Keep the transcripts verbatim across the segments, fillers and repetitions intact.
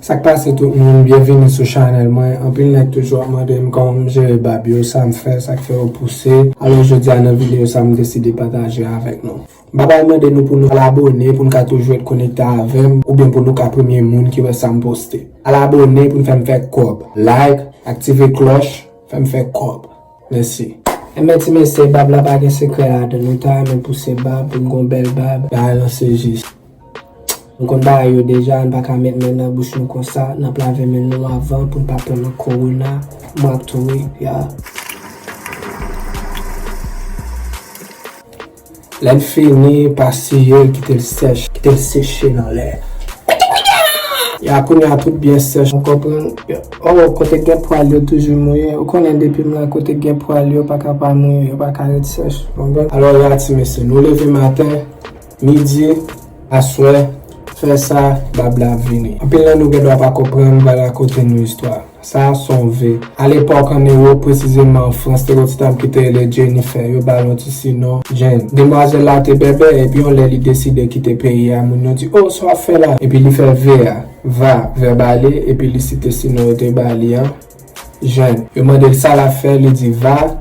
Sa k pase tout moun, byenvini sou chanèl mwen. Anpil nèg toujou ap mande m kòman m jere bab yo, sa m fè, sa k fè yo pouse. Alò jodi a nan videyo sa m deside pataje avèk nou. M pa pral mande nou pou nou al abòne pou n ka toujou ret konekte avè m oubyen pou nou ka premye moun ki wè sa m poste. Al abòne pou n fè m fè kòb. Like, aktive klòch, fè m fè kòb. Mèsi. Enben ti mesye, bab la pa gen sekrè ladan. Nou ta renmen pouse bab, pou n gon bèl bab. Bagay lan se jis. Nou konn bagay yo deja, n pa ka met men nan bouch nou konsa, n ap lave men nou avan pou n pa pran nan kowona, m ap touye, ya. Lè n fini, pa siye l, kite l sèch, kite l seche nan lè. Ya kounye a tout byen sèch, ou konprann? Oh, kote gen pwal yo toujou mouye, ou konnen depi m la kote gen pwal yo pa ka pa mouye, yo pa ka ret sèch, ou konprann? Alò ya ti mesye, nou leve maten, midi, aswè, fè sa, bab la ap vini. Anpil nan nou gen dwa pa konprann, m pral rakonte nou istwa. Sa a se yon ve. Alepòk ann Ewòp, presizeman an Frans, te gen yon ti dam ki te rele Jennifer. Yo ba l yon ti sinon Jane. Demwazèl la te bèbè, epi yon lè li deside kite peyi a, moun yo di, "Oh, sa w ap fè la?" Epi li fè ve a, va, vèb ale, epi li site sinon yo te ba li an, Jane. Yo mande l sa l ap fè, li di, "Va,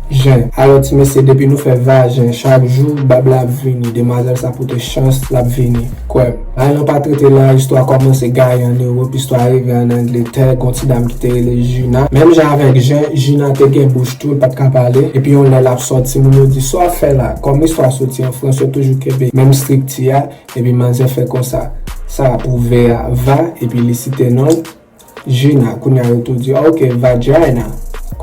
jen." Alò ti mesye, depi nou fè vajen chak jou, bab la ap vini. Demwazèl sa pote chans, l ap vini. Kwè m. Bagay lan pa t rete la, istwa kòmanse gaye ann Ewòp, istwa rive ann Angletè, gon ti dam ki te rele Jina. Menm jan avèk Jen, Jina te gen bouch tou, l pa t ka pale. Epi yon lè l ap sòti, moun yo di, "Sa w ap fè la?" Kòm istwa soti an Frans, yo toujou kenbe menm estrikti a, epi manzè fè konsa. Sa pou ve a, va, epi li site non l. Jina, kounye a yo tou di, "Ah, ok, vagina."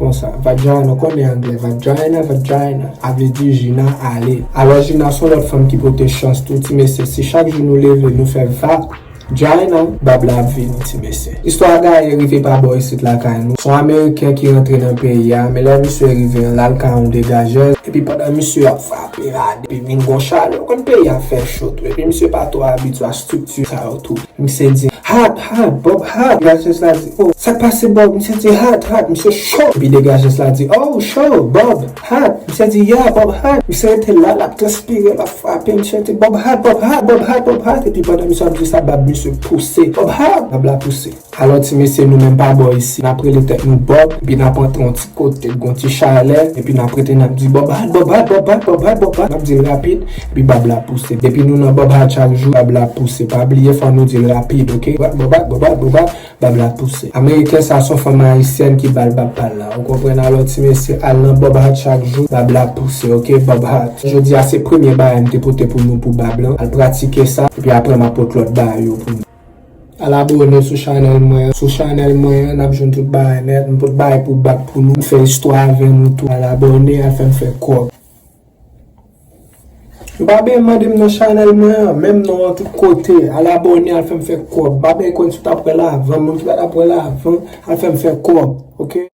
Konsa, vagina, nou konnen anglè, vagina, vagina, a vle di Jina ale. Alò, Jina se yon lòt fanm ki pote chans tou, ti mesye. Si chak jou nou leve, nou fè vagina, bab la ap vini, ti mesye. Istwa a gaye rive pa bò isit lakay nou. Se yon Ameriken ki rantre nan peyi a, men lè misye rive an, l al kay yon degajèz, epi pandan misye ap frape la, epi vin gon chalè, ou konn peyi a fè cho tou, epi misye pa twò abitye a estrikti sa yo tou. Misye di, "Hot, hot, Bob hot." Degajèz la di, "Oh, sa k pase Bob?" Misye di, "Hot, hot." Misye cho. Epi degajèz la di, "Oh, cho, Bob hot." Misye di, "Yeah, Bob hot." Misye rete la, l ap transpire, l ap frape. Misye di, "Bob hot, Bob hot, Bob hot, Bob hot." Epi pandan misye ap di sa, bab misye pouse. "Bob hot." Bab la pouse. Alò ti mesye, nou menm pa bò isi, n ap rele tèt nou Bob, epi n ap antre yon ti kote, gon ti chalè, epi n ap rete, n ap di, "Bob hot, Bob hot, Bob hot, Bob hot, Bob hot." N ap di l rapid, epi bab la pouse. Depi nou nan Bob hot chak jou, bab la pouse. Pa bliye, fò nou di l rapid, ok? Bob hot, Bob hot, Bob hot, bab la pouse. Ameriken sa, se yon fanm ayisyèn ki ba l bab pa l la. Ou konprann? Alò ti mesye, al nan Bob hot chak jou, bab la pouse, ok? Bob hot. Jodi a se premye bagay m te pote pou nou pou bab lan. Al pratike sa, epi apre m ap pot lòt bagay yo pou nou. Al abòne sou chanèl mwen an. Sou chanèl mwen an, n ap jwenn tout bagay nèt. M pot bagay pou bab pou nou. M fè istwa avè nou tou. Al abòne, al fè m fè kòb. Nou pa bezwen mande m nan chanèl mwen an, menm non an tout kote. Al abòne, al fè m fè kòb. M pa bezwen konn si w t ap wè l avan, moun ki pa t ap wè l avan, al fè m fè kòb, ok?